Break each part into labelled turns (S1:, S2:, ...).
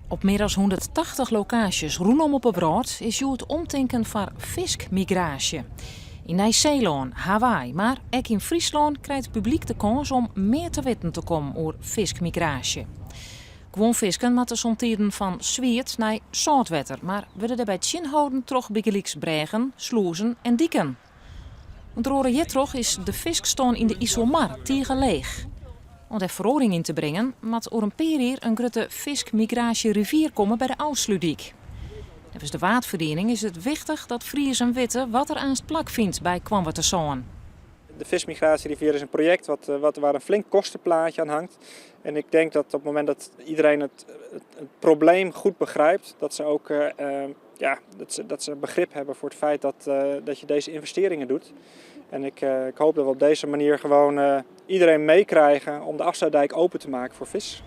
S1: Op mear as 180 lokaasjes rûnom op 'e wrâld is hjoed omtinken foar fiskmigraasje. Yn Nij-Seelân, Hawaii, mar ek yn Fryslân krijt it publyk de kâns om mear te witten te kommen oer fiskmigraasje. Guon fisken moatte somtiden fan swiet nei sâlt wetter, mar wurde dêrby tsjinholden troch bygelyks brêgen, slûzen en diken. Under oare hjirtroch is de fiskstân yn de Iselmar tige leech. Om dêr feroaring yn te bringen, moat oer in pear jier in grutte fiskmigraasjerivier komme by de Ofslútdyk. Neffens de Waadferiening is it wichtich dat Friezen witte wat der aanst plakfynt by Koarnwertersân.
S2: De vismigratierivier is een project wat, wat, waar een flink kostenplaatje aan hangt. En ik denk dat op het moment dat iedereen het, het, het probleem goed begrijpt, dat ze ook uh, ja, dat ze begrip hebben voor het feit dat, dat je deze investeringen doet. En ik, ik hoop dat we op deze manier gewoon iedereen meekrijgen om de Afsluitdijk open te maken voor vis.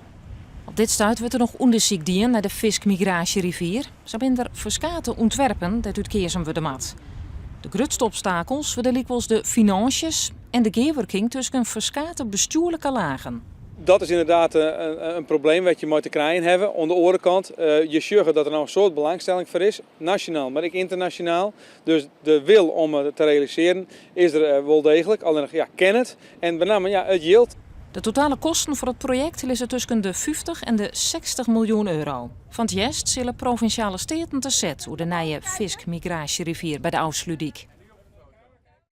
S1: Op dit stuit wurdt der noch ûndersyk dien nei de fiskmigraasjerivier. Sa binne der ferskate ûntwerpen dêr't út keazen wurde moat. De grutste obstakels wurde lykwols de finânsjes en de gearwurking tusken ferskate bestjoerlike lagen.
S3: Dat is ynderdaad in probleem wêr't je mei te krijen hawwe. Oan de oare kant, je sjogge dat der no in soad belangstelling foar is, nasjonaal, mar ek ynternasjonaal. Dus de wil om it te realisearjen is der wol deeglik, allinnich ja, kin it en benammen ja, it jild.
S1: De totale kosten foar it projekt lizze tusken de 50 en de 60 miljoen euro. Fan 't hjerst sille Provinsjale Steaten te set oer de nije fiskmigraasjerivier by de Ofslútdyk.